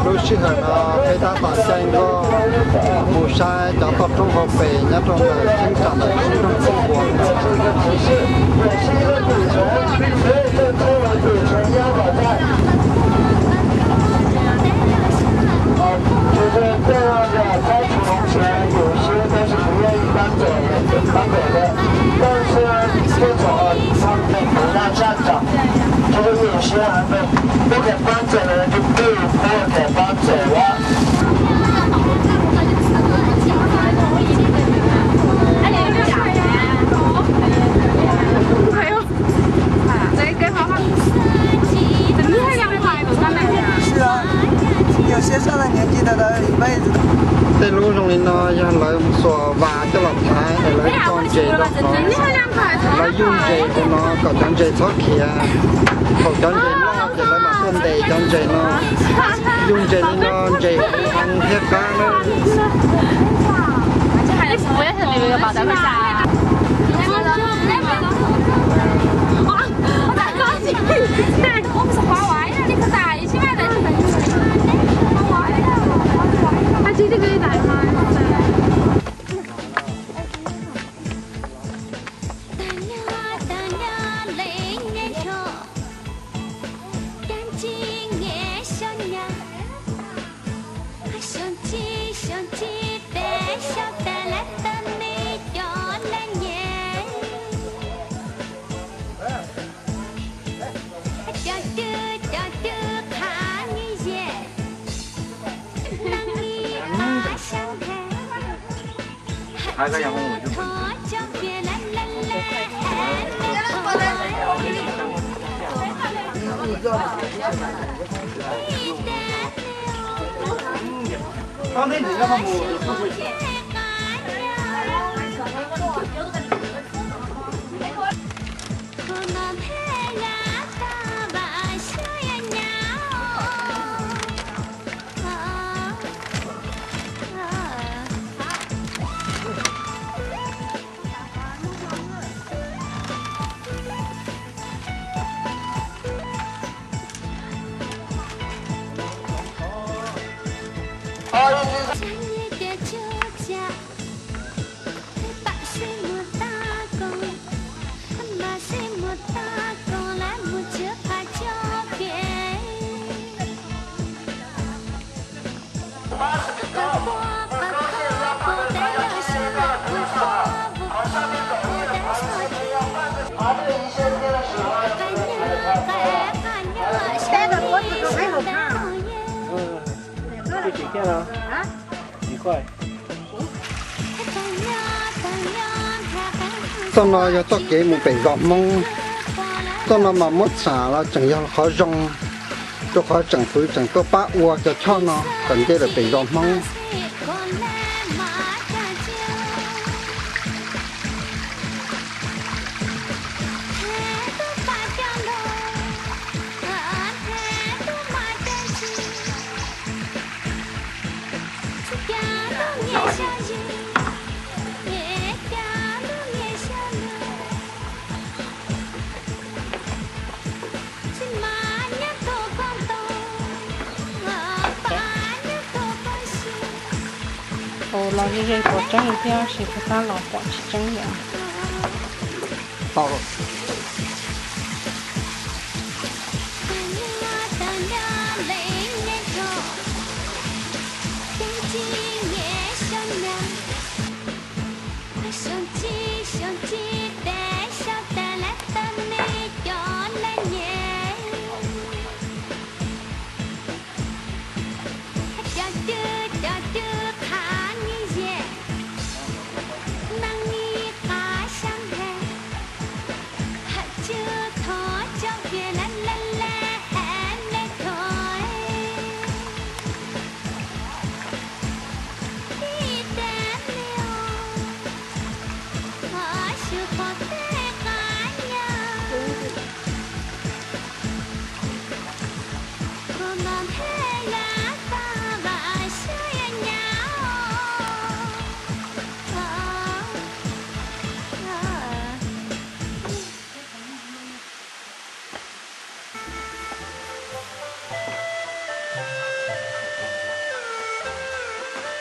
Lub sij hawm no peb tab tom caij nkoj mus saib cov toj roob hauv pes nyob rau ntawm cheeb tsam ntawm Xeev Khuam. 就是这样的，拆除农田，有些都是不愿意搬走的，搬走的。但是这种啊，他们不要站着，就是有些人呢，不肯搬走的人就被迫得搬走了。还有，再给妈妈，你还想买？是啊，有些上了年纪的，他一辈子都 Tej lub zoo li no yog lawv xuas vas coj los thaiv es lawv tso ntses rau qhov lawv yuj ntses rau no kom cov ntses txhob khiav. Thaum cov ntses loj ces lawv mam tuaj ntes cov ntses no. Yuj ntses li no ntses heev thiab qab na. Txoj no yog txoj kev mus pem zos Hmoob. Txoj no mas muab txham los tseem yog qhov zoo, rau qhov tseem fwv tseem tuaj pab ua cov choj no kom nce lawm pem zos Hmoob. Tus los ze ze pom tseeb li thiab, tab sis tus tab los pom tsis tseeb li. Tau.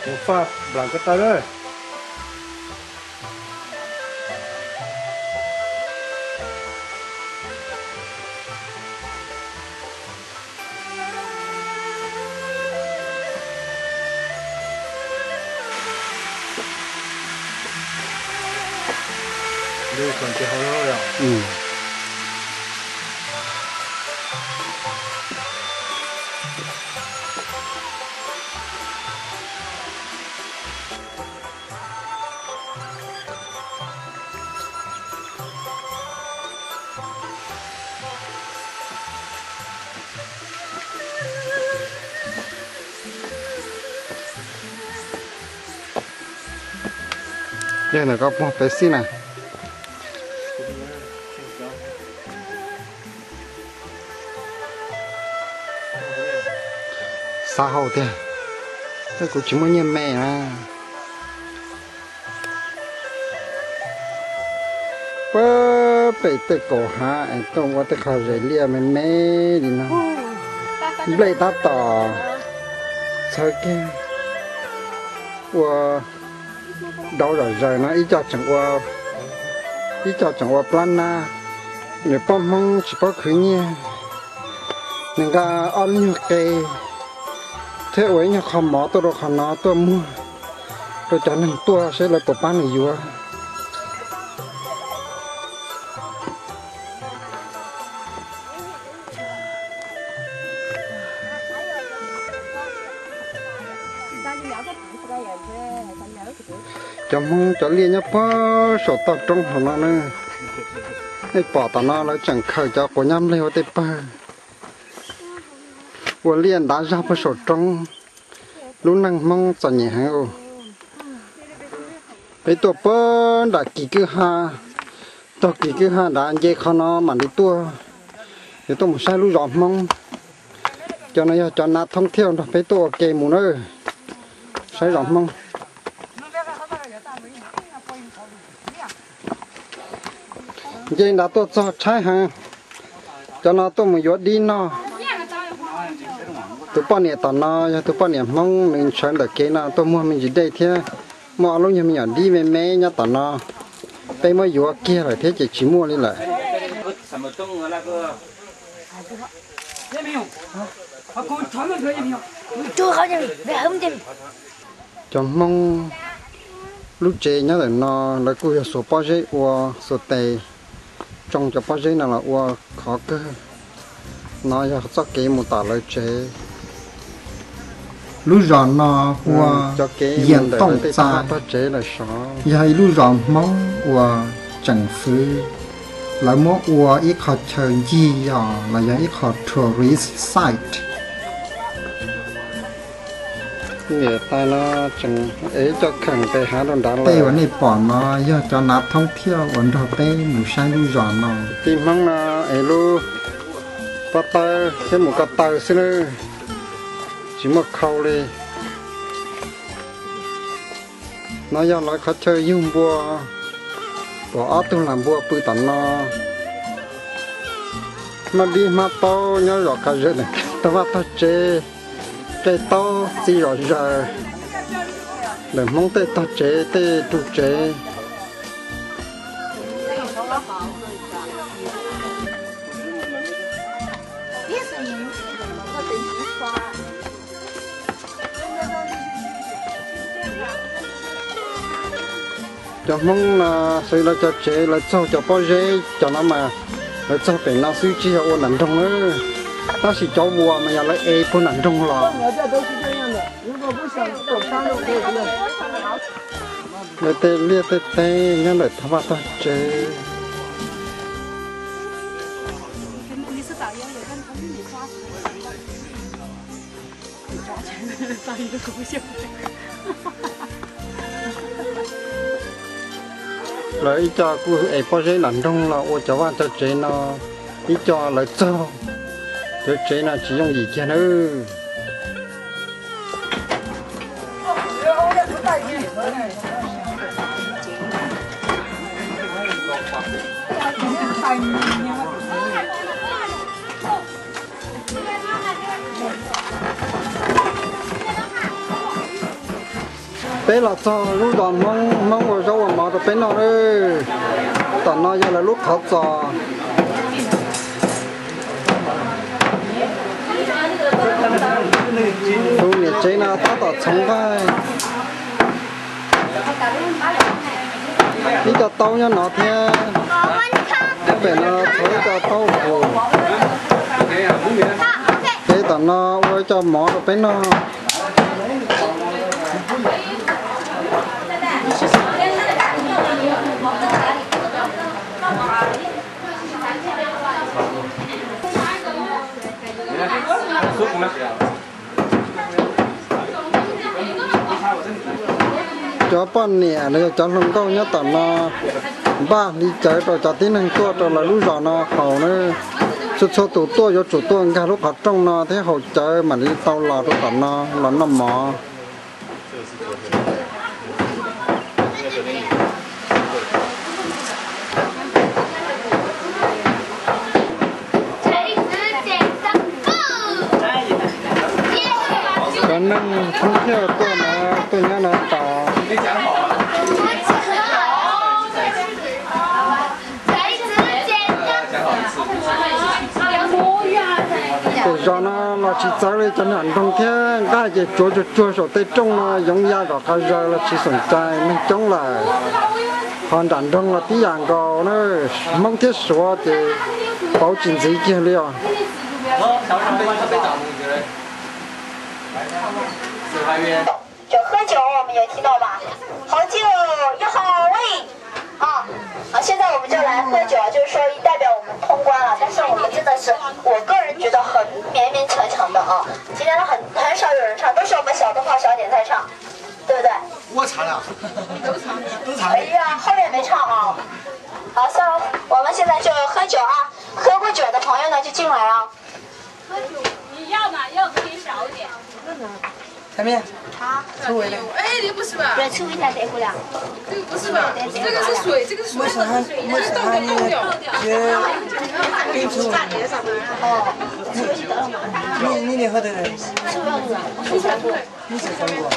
Faj nplam ko taw lawm. Yog ntawm koj puag peb xij na. Xav haus tiag, kuv tsis muaj nyiaj me na. Puag pem tej kaum hav es tuaj ua tej qho zes liaj me me li no. Nplej tab tom txhawv kiag, ua dauv zom zaws no, ib co tseem ua, ib co tseem ua plab nab. Niam poj Hmoob tsis paub khwv nyiaj, nws nqa ob lub nyuag qe thiab ua ib nyuag qho mov tuaj rau qhov no tuaj muag rau cov neeg tuaj seb lawv puas pab nws yuav. Cov Hmoob cov liaj nyob puag saum toj roob hauv no na. Nej pom tom no lawv tseem khaws cov quav nyab npleg ua tej pawg, ua liaj ntav zaj puag saum roob. Lub neej Hmoob txom nyem heev. Peb tuaj puag nram kis kwj ha, tog kis kwj ha nrad nce qhov no mam li tuaj. Yuav tuaj mus saib lub zos Hmoob. Cov no yog cov nav thoob thiaj nrog peb tuaj ua ke mus na, saib zos Hmoob. Nce nrad tuaj txog tshaib heev. Cov no tuaj mus yuav dib noj. Tus poj niam tom no yog tus poj niam Hmoob, nws ntshaw ntawm kev no tuaj muag me ntsis dej thiab muaj ob lub nyuag me nyuam dib me me nyob tom no. Peb muab yuav kiag lawm thiab ces tsis muaj li lawm. Cov Hmoob lub tsev nyob ntawm no lawv kuj yog xuas pob zeb ua, xuas tes tsoo cov pob zeb no los ua khov kawg. No yog txoj kev mus tom lawv tsev. Lub zos no hu ua Yias Tooj Txais, yog ib lub zos Hmoob uas tseem fwv. Lawv muab ua ib qho chaw ncig yos los yog ib qho tourist site. Niam tais no tseem ev cov kheem pes hav rau nrad lawm. Tej uas nej pom no yog cov nav thoob thiaj uas nrog peb mus saib lub zos no. Tij Hmoob no ev lub pob tawb thiab mus ko taw xwb na, tsis muaj khau li. No yog lawv qhov chaw yug npua, pom ob tug lam npua pw tom no. Hmab dib hmab taub nyob zom qab zem tog vaj tog tsev, qe taub txi zom zaws. Ntawm Hmoob tej tog tsev tej ru tsev. Cov Hmoob no xwv lawv cov tsev lawv txaug cov pob zeb cov no mas lawv txaug pem no xwb tsis yog ua nram nroog na. Tab sis cov vuas mas yog lawv ev puag nram nroog los. Lawv tej liaj tej teb nyob ntawm tog vaj tog tsev. Lawv ib co kuj ev pob zeb nram nroog los ua cov vaj cov tsev no, ib co lawv txaug cov tsev no tsis yooj yim kiag nawb. Peb los txog lub zos Hmoob, Hmoob ua zaub ua mov rau peb noj lawm. Tom no yog lawv lub qhov txos. Tus niam tsev no tab tom txhoov nqaij. Ib co taub nyob no thiab. Pem no txhoov ib co taub hau. Ces tom no ua ib co mov rau peb noj. Cov poj niam los yog cov hluas nkauj nyob tom no npaj hli cawv rau cov tib neeg tuaj rau lawv lub zos no haus na. Txhua txhua tus tuaj yuav tsum tuaj nkag lub qhov rooj no thiab haus cawv mam li tau los rau tom no los noj mov. Cov neeg thoob thiaj tuaj no, tuaj nyob no tod. Tus zos no los tsis txawv li, cov nram nroog thiab nqaij ces tsuav tsuag tsuag saum tej rooj no yoov ya kom qhov zaws los tsis xoom cai, neeg coob lawm. Ho nram nroog los tib yam nkaus na, Hmoob thiab Suav ces pauv tsis ntxiv kiag li os. 酒喝酒，我们有听到吧？好酒，要好味啊！好，现在我们就来喝酒啊，就是说代表我们通关了，但是我们真的是，我个人觉得很勉勉强强的啊。今天很很少有人唱，都是我们小灯泡小姐在唱，对不对？我唱了，都唱了，都唱了。哎呀，后面没唱啊。好，算了，我们现在就喝酒啊，喝过酒的朋友呢就进来啊。喝酒，你要嘛要可以少一点。 下面，抽一个。哎，这不是吧？对，抽一下，对不了。这个不是吧？这个是水，这个是水。为啥他，为啥他那个冰抽？哦，你，你，你喝的？你喜欢过？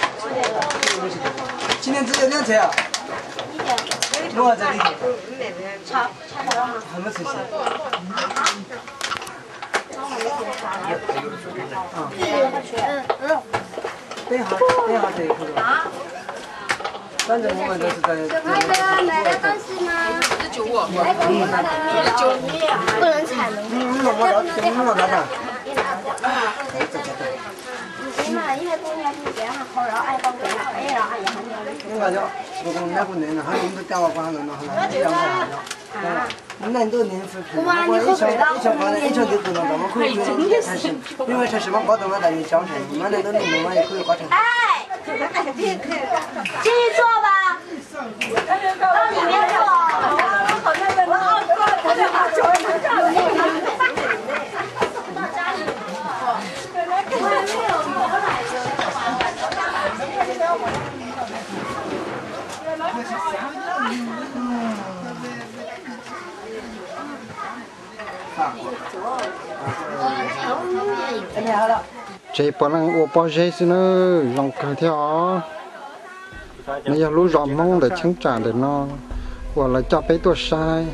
今天只有两车啊？我在里头。还没出去。 等一下，等一下再一块儿。反正我们都是在，在那个。买的东西吗？不能踩门。嗯，那我拿，那我拿着。哎呀妈，一会儿姑娘不给俺好，然后爱帮给俺，哎，然后俺也很有。我感觉，我跟俺姑娘呢，还有我们都干了，管他呢，还能这样干啥呢？啊。 那你都能分配，我一场一场跑的，一场就不能咱们会不会太省？因为这什么活动啊，咱就讲成，我们那都弄弄完以后就花成。哎，进去坐吧，到里面坐。Tsev puav leej ua pob zeb xwb na, zoo kawg thiab os. No yog lub zos Hmoob ntawm cheeb tsam ntawm no uas lawv coj peb tuaj saib.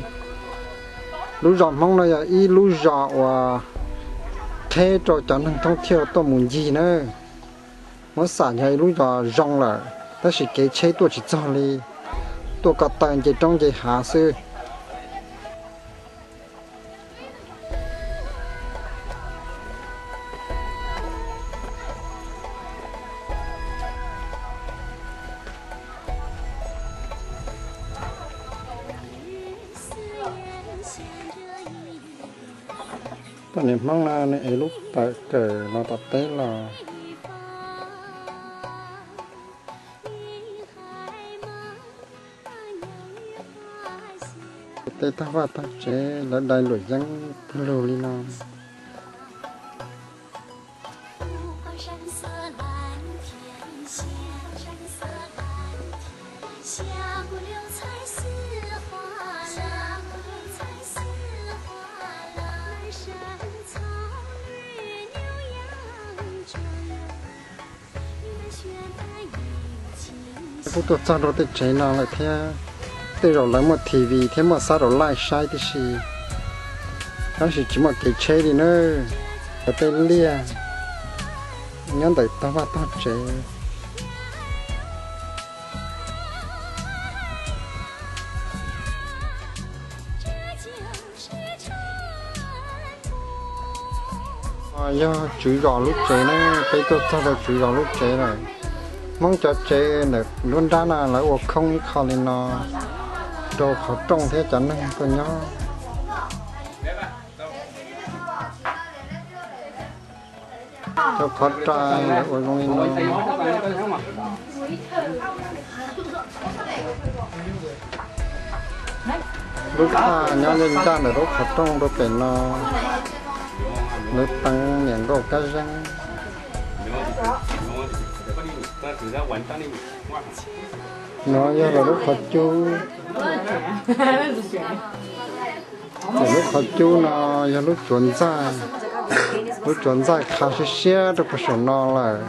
Lub zos Hmoob no yog ib lub zos uas qheb rau cov neeg thoob thiaj tuaj mus ncig na. Muab xam yog ib lub zos zoo lawm, tab sis kev tsheb tuaj tsis txog li, tuaj ko taw nce roob nce hav xwb. Poj niam Hmoob no nws ev lub pawg kawm los tom teb los. Tej tag vaj tag tsev lawv dai luam yeeb pawg lug li no. Kuj tuaj txog rau tej tsev no lawm thiab. Tej zaum lawv muaj T V thiab muaj xab daus laij saib tib si, tab sis tsis muaj kev tsheb li na. Cov tej liaj nyob ntawm tog vaj tog tsev. Yog tswv zos lub tsev na, peb tuaj txog rau tswv zos lub tsev lawm. Hmoob cov tsev ntawm lub nrab no lawv ua khoob ib qho li no rau qhov rooj thiab cov neeg tuaj nyob. Cov qhov rai lawv ua zoo li no. Lub thaj nyob ncaj ncaj ntawm lub qhov rooj rau pem no, lawv teev niam nkauj kab zeeb. No yog lawv lub qhov cub. Lub qhov cub no yog lub tsuav ntxaij, lub tsuav ntxaij qha siab siab rau puag saum no lawm,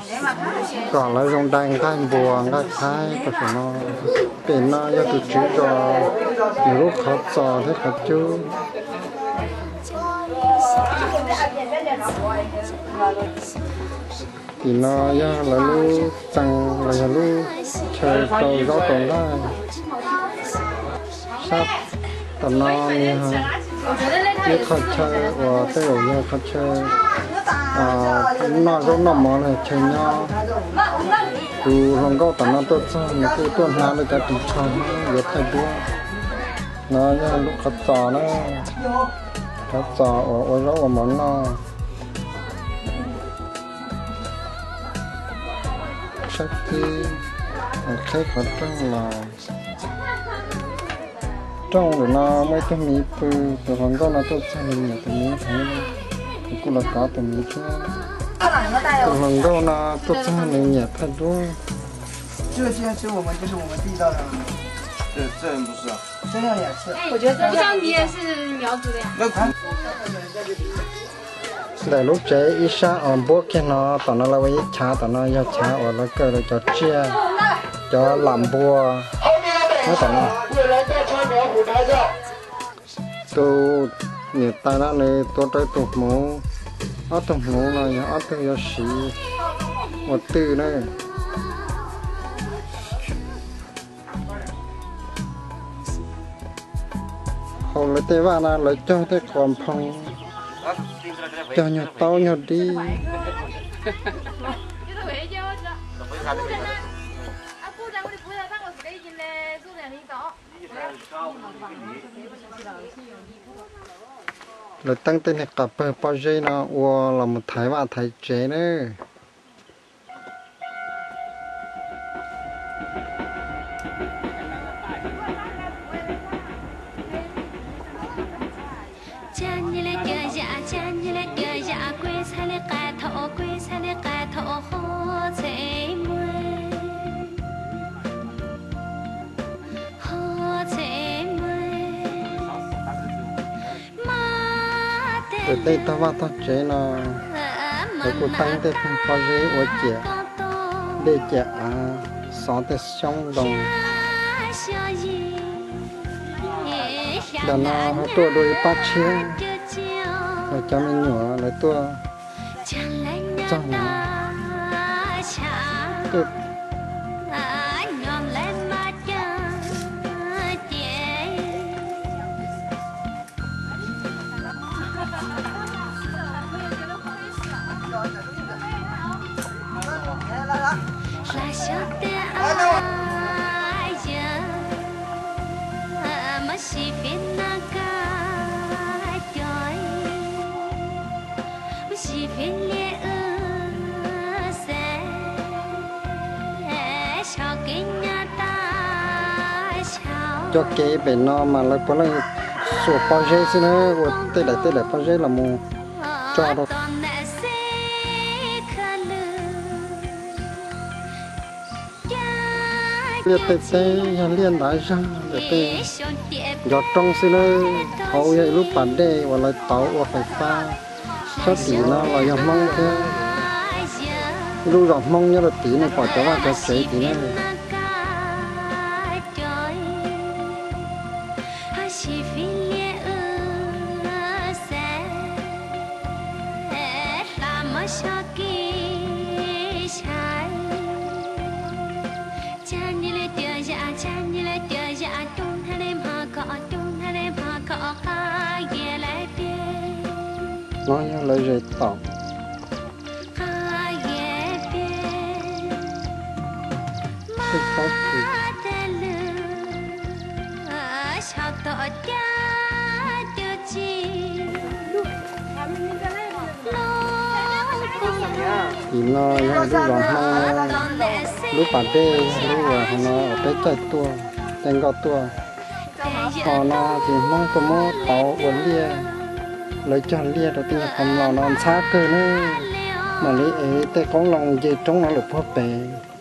kom lawv zoo dai nqaij npua nqaij thaib puag saum no. Pem no yog tus tswv zos nws lub qhov txos thiab qhov cub. Tim no yog lawv lub txee los yog lub chaw rau zaub rau nqaij. Sab tom no yog ib qho chaw uas tej zaum yog qhov chaw noj zaub noj mov los chaw nyob. Tus hluas nkauj tom no tuaj txog nws kuj tuaj hnav lawv cov ris tsho yuav thaij duab. No yog lub qhov txos na, qhov txos uas ua zaub ua mov noj. Sab tib qheb qhov rooj los, rooj ntawm no muaj ib tug miv pw, tus hluas nkauj no tuaj txog nws nyiam tus miv heev, nws kuj los kov tus miv thiab. Tus hluas nkauj no tuaj txog nws nyiam thaij duab. Ntawm lub tsev ib sab uas npuab kiag no, tom no lawv ua ib chav, tom no yog chav uas lawv kaw lawv cov tsiaj, cov lam npua nyob tom no. Tus niam tais no nws tuav rawv tus hmuv, ob tug hmuv no yog ob tug yuav siv ua twj na. Hauv lawv tej vaj no lawv cog tej quas nphoo, cog nyuag taub nyuag dib. Lawv teeb tej niag qas pawg pob zeb no ua los mus thaiv vaj thaiv tsev na. Tus tej tog vaj tog tsev no, lawv kuj teeb tej pob zeb ua ciam dej ciam av, xov tej xyoob ntoo. Ntawm no ho tuaj dua ib pab tshiab, lawv cov me nyuam lawv tuaj txog no. Cov kev pem no mas lawv puav leej xuas pob zeb xwb na, ua tej daim tej daim pob zeb los mus tso rau. Liaj tej teb yog liaj ntav zag ntawm tej ncov roob xwb na, hauv yog ib lub pas dej uas lawv tauv ua fais fab. Sab tim no los yog Hmoob thiab, ib lub zos Hmoob nyob rau tid ne, pom cov vaj cov tsev tid na. No yog lawv zes tom. Tim no yog lub zos Hmoob, lub pas dej, lub uas hauv no uas peb caij tuaj, caij nkoj tuaj. Ho no ces Hmoob tuaj muab tauv ua liaj, lawv cog liaj rau tej nyuag qhov mlom no ntxhab kawg na, mam li ev tej qoob loo nce roob no lawm puag pem.